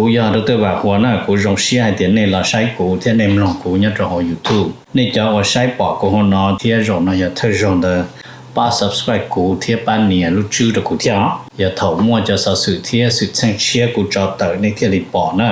Kuv yog Dr. Vam Huas na, kuv zoo siab hais tias nej los saib kuv thiab nej mloog kuv nyob rau hauv YouTube. Nej cov uas saib pom kuv hauv no thiab zaum no yog thawj zaug ntawd, pab subscribe kuv thiab pab nias lub tswb rau kuv thiab os. Yog thaum muaj cov xov xwm thiab xwm txheej tshiab kuv tso tawm nej thiaj li pom na.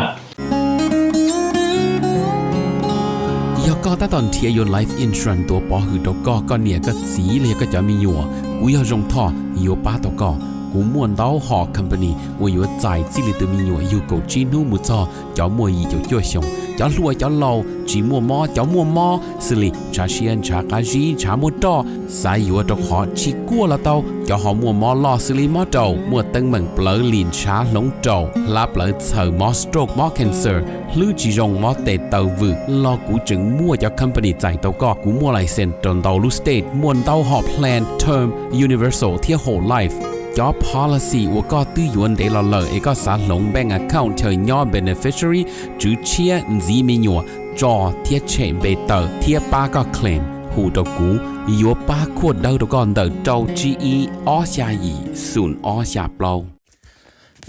Yog koj tab tom nrhiav yuav life insurance tuav pov hwm rau koj, koj niam koj txiv los yog koj cov me nyuam, kuv yog Zoo Thoj yuav pab tau koj. Kuv muaj ntau hom company uas yuav txais txij li tus me nyuam yug kaum tsib hnub mus txog cov muaj yim caum cuaj xyoos, cov hluas cov laus, tsis muaj mob cov muaj mob, xws li ntshav siab ntshav qab zib ntshav muaj roj, xav yuav rau qhov tsis kuaj los tau, cov ho muaj mob loj xws li mob raum, muaj teeb meem plawv lim ntshav hloov raum, hlab plawv txhaws, mob stroke mob cancer, hlwb tsis zoo mob tes taw vwm los kuv tseem muaj cov company txais tau koj. Kuv muaj license rau ntau lub state, muaj ntau hom plan term, universal thiab whole life. Cov policy uas koj twb yuav ntev los lawm es koj xav hloov bank account chaw nyob beneficiary, tswv tshiab, ntxiv me nyuam, tso thiab tshem npe tawm thiab pab koj claim, hu rau kuv, yuav pab khuaj dawb rau koj ntawm rau tsib ib ob xya yim xoom ob xya plaub.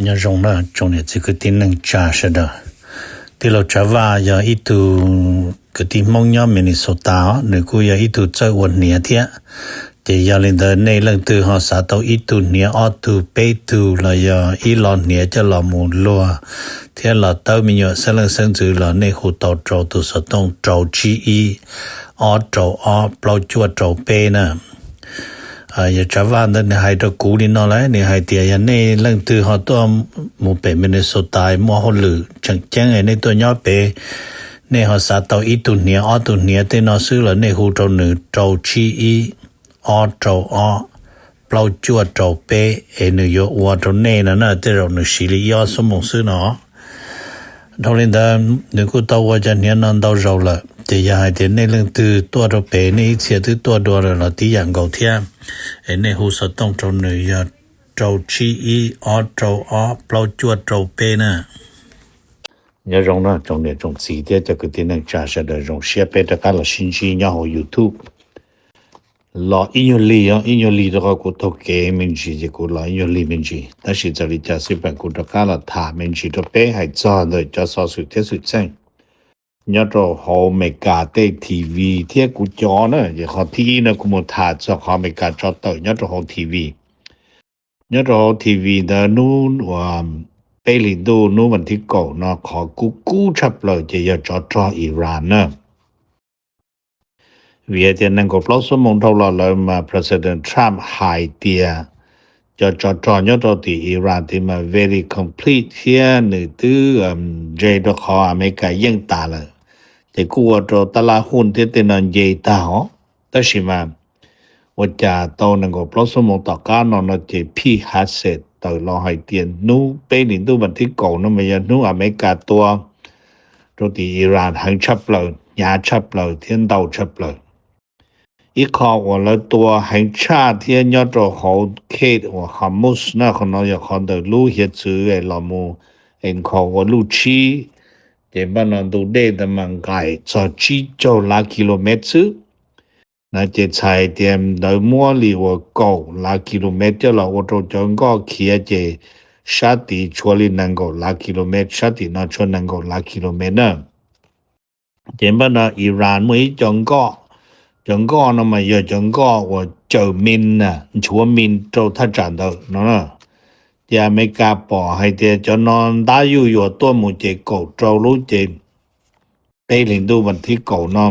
Nyob zoo na tsoom niam txiv kwv tij neej tsa sawv daws. Tij laug Tsav Vaj yog ib tug kwv tij Hmoob nyob Minnesota os, nws kuj yog ib tug txawj ua hniav thiab. Ces yog li ntawd nej leej twg ho xav tau ib tug hniav ob tug peb tug los yog ib lo hniav coj los mus luag thiab los tawb me nyuam xeeb leej xeeb ntxwv los nej hu tau rau tus xov tooj rau tsib ib ob rau ob plaub cuaj rau peb na. Yog Tsav Vaj ntawd nws hais rau kuv li no lawm, nws hais tias yog nej leej twg ho tuaj mus pem Minnesota muaj hauj lwm tseem ceeb nej tuaj nyob pem, nej ho xav tau ib tug hniav ob tug hniav tej no xwb los nej hu rau nws rau tsib ib ob rau ob plaub cuaj rau peb es nws yuav ua rau nej no na, tej zaum nws siv li ib ob xuab moos xwb no. Dhau li ntawd nws kuj tau ua cov hniav no ntau zaus lawm, ces yog hais tias nej leej twg tuaj rau pem nej ib txhia twb tuaj dua lawm los tib yam nkaus thiab, es nej hu xov tooj rau nws yog rau tsib ib ob rau ob plaub cuaj rau peb na. Nyob zoo no tsoom niam tsoom txiv thiab cov kwv tij neej tsa sawv daws, zoo siab peb rov qab los sib ntsib nyob hauv YouTube. Los ib nyuag lig os, ib nyuag lig rau qhov kuv taug kev me ntsis ces kuv los ib nyuag lig me ntsis, tab sis txawm li cas xij peem kuv rov qab los tham me ntsis rau peb hais txog ntawm cov xov xwm thiab xwm txheej nyob rau hauv Amelikas tej TV thiab kuv cov na. Ces qhov thib ib no kuv mus tham txog qhov Amelikas tso tawm nyob rau hauv TV. Nyob rau hauv TV ntawd hnub uas peb hlis ntuj hnub vas thib kaum no qhov kub kub tshaj plaws ces yog tsov rog Iran na. Vim hais tias nees nkaum plaub xuab moos dhau los lawm mas President Trump hais tias cov tsov rog nyob rau tim Iran tid mas very complete thiab nws twb ntse rau qhov Amelikas yeej tas lawm. Ces kuj ua rau tab laj huj thiab tej no nce tag os. Tab sis mas ua cas tau nees nkaum plaub xuab moos tom qab no no ces Pete Hegseth tawm los hais tias hnub peb hlis ntuj vas thib kaum no mas yog hnub Amelikas tua rau tim Iran heev tshaj plaws, hnyav tshaj plaws thiab ntau tshaj plaws. Ib qho uas lawv tua heev tshaj thiab nyob rau hauv Strait uas Hormuz na, qhov no yog qhov ntawm lub hiav txwv los mus enkhaus ua luj tshib, ces npaj no ntu dej ntawd mas nqaim txog tsib caug lab kilomev xwb. Na ces txhais tias ntawd muab li uas kaum lab kilomev coj los ua rau cov nkoj khiav ces sab tid tshuav li nees nkaum lab kilomev, sab tim no tshuav nees nkaum lab kilomev na. Ces npaj no Iran muaj ib co nkoj, cov nkoj no mas yog cov nkoj uas caws mis na, nchuav mis rau thaj tsam ntawd no. Ces Amelikas pom hais tias cov no ntab yuj yuas tuaj mus ces kaum rau lub ces peb hlis ntuj vas thib kaum no,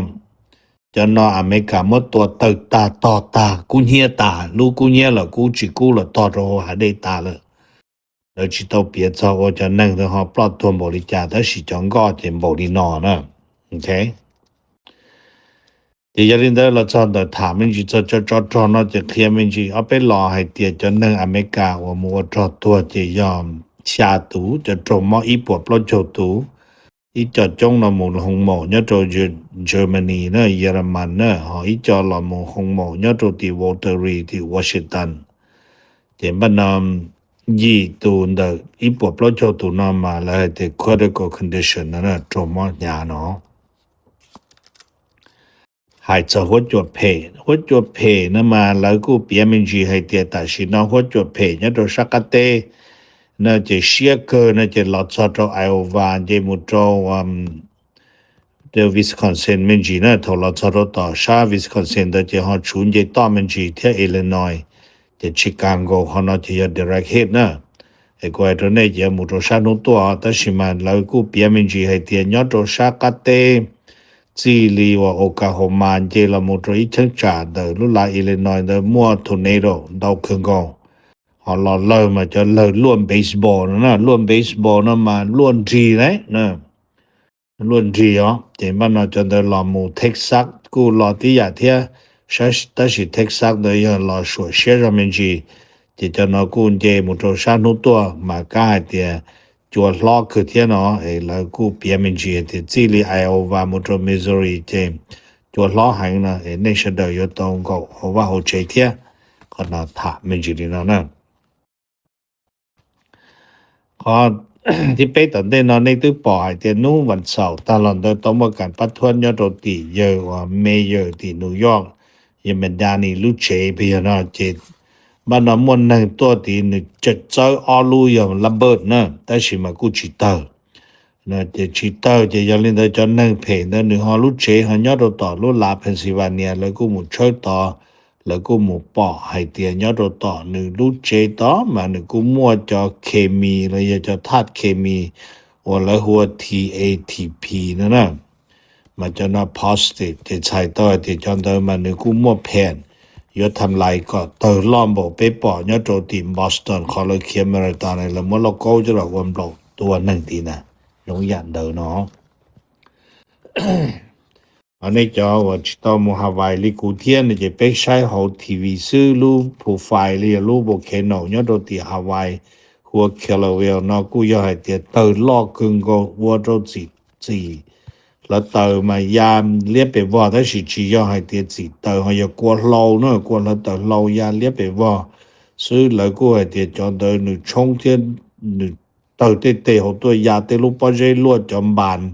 cov no Amelikas muab tua tawg tag tog tag kub hnyiab tas, lub kub hnyiab los kub tsis kub los tog rau hauv hav dej tas lawm. Lawv tsis tau piav txog ua cov neeg ho ploj tuag npaum li cas, tab sis cov nkoj ces npaum li no na. Ces yog li ntawd los txog ntawm tham me ntsis txog cov tsov rog no ces qhia me ntsis ob peb lo hais tias cov neeg Amelikas uas mus ua rog tuag ces yog xya tus, cov raug mob ib puas plaub caug tus. Ib co coob no mus hoo maum nyob rau Germany na, Yereman na, ho ib co los mus hoo maum nyob rau tim Waterbury tim Washington. Ces npaj no yim tus ntawm ib puas plaub caug tus no mas lawv hais tias critical condition no, raug mob hnyav no. Hais txog huab cua phem, huab cua phem no mas lawv kuj piav me ntsis hais tias tam sim no huab cua phem nyob rau sab qab teb no ces siab kawg no ces los txog rau Iowa nce mus rau Wisconsin me ntsis na. Thaum los txog rau tom sab Wisconsin ntawd ces ho tshuav nce toj me ntsis thiab Illinois, ces Chicago qhov no ces yog direct hit na. Es kuv hais rau nej ces yuav mus rau sab hnub tuaj, tab sis mas lawv kuj piav me ntsis hais tias nyob rau sab qab teb txij li uas Oklahoma nce los mus rau ib cheeb tsam ntawm lub lav Illinois ntawd muaj tornado ntau kawg nkaus. Ho los lawg mas cov lawg luaj baseball no na, luaj baseball no mas luaj nrig na, luaj nrig os. Ces npaj no cov ntawd los mus Texas kuj los tib yam thiab, tab sis Texas ntawd yog los suam siab zog me ntsis. Ces cov no kuj nce mus rau sab hnub tuaj mas kab hais tias cua hlob kawg thiab no, es lawv kuj piav me ntsis hais tias txij li Iowa mus rau Missouri ces cua hlob heev no, es nej sawv daws yuav tau nkaum hauv vaj hauv tsev thiab. Qhov no tham me ntsis li no na. Qhov thib peb, tom ntej no nej twb pom hais tias hnub vas xaum tag los ntawd tau muaj kas pab thuab nyob rau tim yawg uas mayor tim New York, yawg Madani lub tsev peb yog no ces npaj no muaj neeg tuaj tid nws txawb ob lub yog lab npawj na, tab sis mas kuj tsis tawg. Ces tsis tawg ces yog li ntawd cov neeg phem ntawd nws ho lub tsev ho nyob rau tom lub lav Pennsylvania, lawv kuj mus tshawb tod, lawv kuj mus pom hais tias nyob rau tom nws lub tsev tod mas nws kuj muaj cov khes mis los yog cov thaj khes mis uas lawv hu ua T A T P no na. Mas cov no positive ces txhais tau hais tias cov ntawd mas nws kuj muaj phem, yuav tham lais kom tawg loj npaum peb pom nyob rau tim Boston qhov lawv khiav marathon na, lawv muab lauj kaub coj los ua nplaum tua neeg tid na, zoo yam ntawd no. Ho nej cov uas tsis tau mus Hawaii li kuv thiab no ces peb saib hauv T V xwb, lub profile li lub volcano nyob rau tim Hawaii hu ua Kilauea no kuj yog hais tias tawg loj kawg nkaus ua rau txim, txim hlawv taws mas ya liab pes vog, tab sis tsis yog hais tias txim taws, ho yog kua hlau na, kua hlawv taws hlau ya liab pes vog xwb. Lawv kuj hais tias cov ntawd nws tshoob thiab nws tawg tej teg hauv tuaj ya tej lub pob zeb luaj cov npas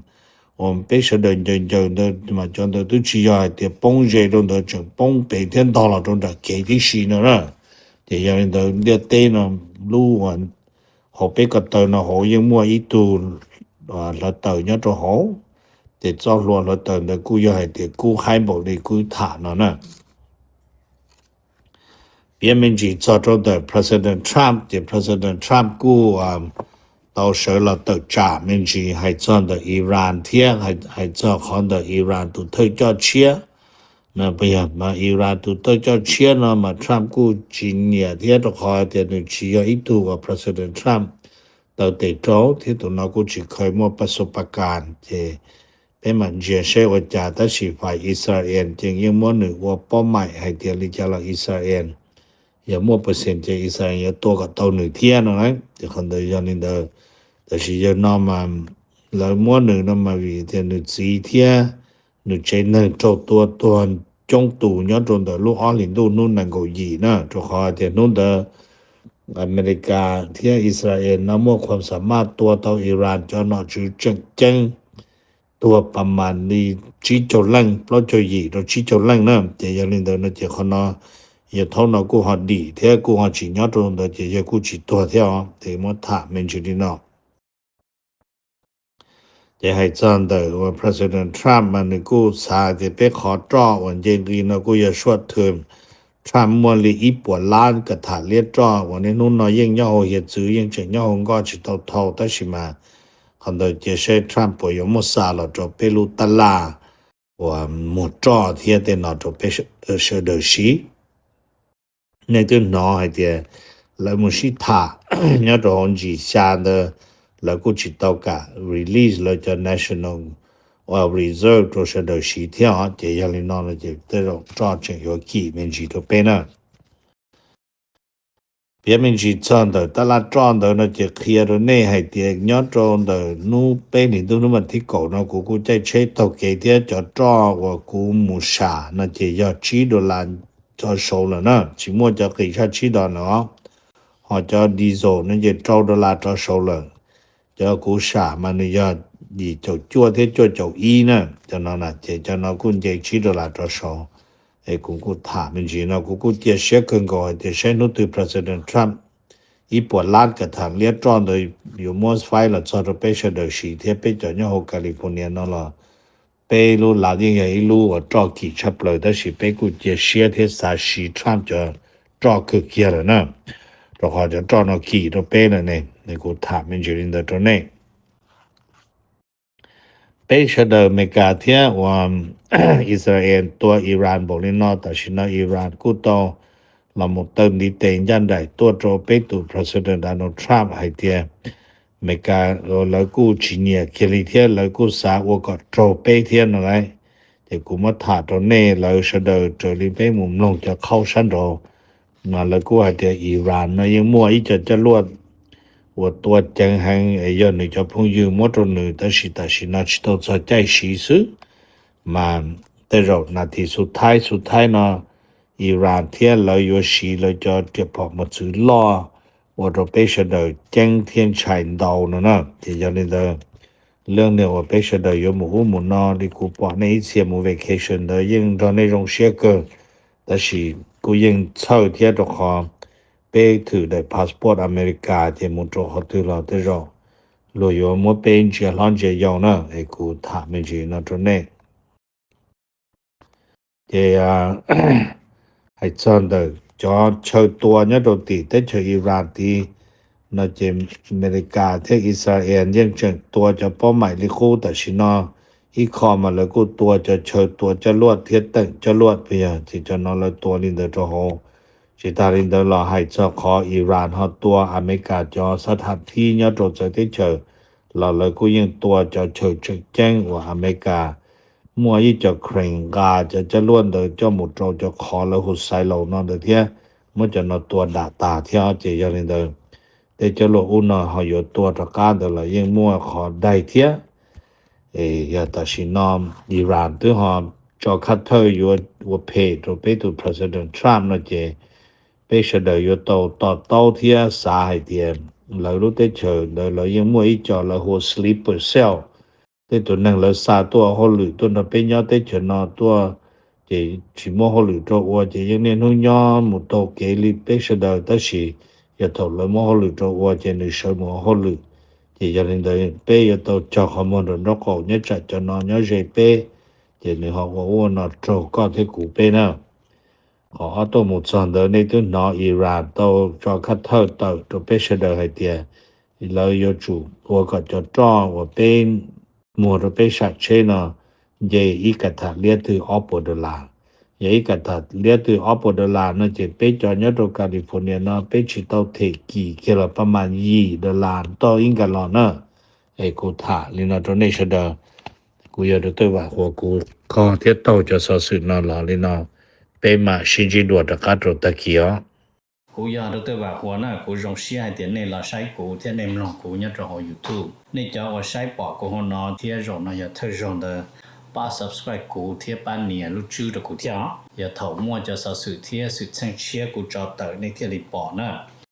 uas peb sawv daws ncaws ncaws ntawd mas cov ntawd twb tsis yog hais tias poob ze rau ntawd, tseem poob pem thiab ntog los rau nram kev tib si no na. Ces yog li ntawd ntiaj teb no lub uas hauv peb ko taw no hauv yeej muaj ib tug hlawv taws nyob rau hauv. Ces txoj hlua hlawv taws ntawd kuj yog hais tias kub haib npaum li kuv tham no na. Piav me ntsis txog rau ntawm President Trump ces President Trump kuj tau sawv los tawm tsam me ntsis hais txog ntawm Iran thiab hais txog qhov ntawm Iran tus thawj coj tshiab. Iran tus thawj coj tshiab no mas Trump kuj tsis nyiam thiab, rau qhov tias nws tsis yog ib tug uas President Trump taw tes rau thiab tus no kuj tsis kheev muaj pas xu pas kas. Ces peb mam ntsia saib ua cas, tab sis fais Israel ces yeej muab nws ua pob maim hais tias li cas los Israel yog muaj percent ces Israel yuav tua kom tau nws thiab no na. Ces qhov ntawd yog li ntawd, tab sis yog no mas lawv muab nws no mas vim tias nws txiv thiab nws tsev neeg raug tua tuag coob tus nyob rau ntawm lub ob hlis ntuj hnub nees nkaum yim na, rau qhov tias hnub ntawd Amelikas thiab Israel no muaj khuam xa maj tua tau Iran cov nom tswv tseem ceeb tuag pas mas li tsib caug leej, plaub caug yim rau tsib caug leej na. Ces yog li ntawd no ces qhov no yawg thaub no kuj ho dim thiab kuj ho tsis nyob rau ntawd ces yawg kuj tsis tuag thiab os. Ces muab tham me ntsis li no. Ces hais txog ntawm uas President Trump mas nws kuj xav tias peb qhov roj uas nce nqi no kuj yog short term. Trump muaj li ib puas lab kas tham liab roj uas niaj hnub no yeej nyob hauv hiav txwv, yeej tseem nyob hauv nkoj tsis tau thau, tab sis mas qhov ntawd cia saib Trump puas yuav muab xa los rau peb lub tab laj uas muag roj thiab tej no rau peb sawv daws siv. Nej twb hnov hais tias lawv mus sib tham nyob rau hauv ntsis xya ntawd, lawv kuj tsis tau kam release lawv cov national reserve rau sawv daws siv thiab os. Ces yog li no no ces tej zaum roj tseem yuav kim me ntsis rau peb na. Piav me ntsis txog ntawm tab laj roj ntawd no ces qhia rau nej hais tias nyob rau ntawm hnub peb hlis ntuj hnub vas thib kaum no kuv kuj caij tsheb taug kev thiab cov roj uas kuv mus sam no ces yog tsib dollar rov saud lawm na, tsis muaj cov qis tshaj tsib dollar no. Ho cov diesel no ces rau dollar rov saud lawm. Cov kuv sam mas nws yog yim caum cuaj thiab cuaj caum ib na, cov no na ces cov no kuj nce tsib dollar rov saud. Es kuv kuj tham me ntsis no kuv kuj cia siab kawg nkaus hais tias saib hnub twg President Trump ib puas lab kas tham liab roj ntawd yuav muab faib los txog rau peb sawv daws siv thiab peb cov nyob hauv California no los peb lub lav yeej yog ib lub uas roj kim tshaj plaws, tab sis peb kuj cia siab thiab xav siv Trump cov roj kawg kiag lawm na, rau qhov cov roj no kim rau peb lawm ne. Kuv tham me ntsis li ntawd rau nej. Peb sawv daws Amelikas thiab uas Israel tua Iran npaum li no, tam sim no Iran kuj tau los mus taw ntiv tes ncaj nraim tuaj rau peb tus President Donald Trump hais tias Amelikas lawv kuj tsis nyiam kiag li thiab lawv kuj xav ua kom raug peb thiab no lauj. Ces kuv muab tham rau nej lawv sawv daws raws li peb mus mloog cov qhaub sab nraud, mas lawv kuj hais tias Iran no yeej muaj ib co coj luaj uas tua ceev heev es yog nws cov phooj ywg muab rau nws, tab sis tam sim no tsis tau txog caij siv xwb. Mas tej zaum nas this xu thaib xu thaib no Iran thiab lawv yuav siv lawv cov riam phom mos txwv loj ua rau peb sawv daws ceeb thiab ntshai ntau no na. Ces yog li ntawd, leej niag uas peb sawv daws yuav mus ub mus no li kuv pom nej ib txhia mus vacation ntawd yeej nrog nej zoo siab kawg, tab sis kuj yeej txhawj thiab rau qhov peb thwm daim passport Amelikas ces mus rau qhov twg los tej zaum luag yuav muab peb ntsia hlob ntsia yau na. Es kuv tham me ntsis no rau nej. Ces hais txog ntawm cov chaw tua nyob rau tim teb chaws Iran tid no ces Amelikas thiab Israel yeej tseem tua cov pob maim li qub tam sim no. Ib qho mas lawv kuj tua cov chaw tua coj luaj thiab teem coj luaj puas yog, ces cov no lawv tua li ntawd rau hauv. Tsis tas li ntawd los hais txog qhov Iran ho tua Amelikas cov xab tham thib nyob rau txawv teb chaws los lawv kuj yeej tua cov chaw tseem ceeb uas Amelikas muaj ib co crane nqa cov coj luaj ntawd coj mus rau cov qhov lawv hu silo no ntawd thiab, muab cov no tua dam tas thiab. Ces yog li ntawd, tej coj luaj ub no ho yuav tua rov qab ntawd los yeej muaj qhov daig thiab. Es yog tam sim no Iran twb ho tso khab thawj yuav ua phem rau peb tus President Trump no ces peb sawv daws yuav tau to taub thiab xav hais tias lawv lub teb chaws ntawd lawv yeej muaj ib co lawv hu ua sleeper cell. Tej tus neeg lawv xa tuaj hauj lwm tuaj nrog peb nyob teb chaws no tuaj, ces tsis muaj hauj lwm rau ua ces yeej niaj hnub nyob mus taug kev li peb sawv daws, tab sis yog thaum lawv muaj hauj lwm rau ua ces nws sawv mus ua hauj lwm. Ces yog li ntawd peb yuav tau cog qhov muag nraum nraub qaum nyob tsam cov no nyob ze peb, ces nws ho ua ub ua no raug koj thiab kuv peb na. Qhov ob tuaj mus txog ntawd nej twb hnov Iran tau tso khab thawj tawm rau peb sawv daws hais tias lawv yuav tsum ua kom cov roj uas peb muag rau peb sam tsheb no nce ib kas tham liab twg ob puas dollar. Yog ib kas tham liab twg ob puas dollar no ces peb cov nyob rau California no peb tsis tau them kim kiag los pab mas yim dollar tau ib nkas los na. Es kuv tham li no rau nej sawv daws. Kuv yog Dr. Vam Huas, kuv kho thiab taug cov xov xwm no los li no, peb mam sib ntsib dua rov qab rau tag kis os. Kuv yog Dr. Vam Huas na, kuv zoo siab hais tias nej los saib kuv thiab nej mloog kuv nyob rau hauv YouTube. Nej cov uas saib pom kuv hauv no thiab zaum no yog thawj zaug ntawd, pab subscribe kuv thiab pab nias lub tswb rau kuv thiab os. Yog thaum muaj cov xov xwm thiab xwm txheej tshiab kuv tso tawm nej thiaj li pom na.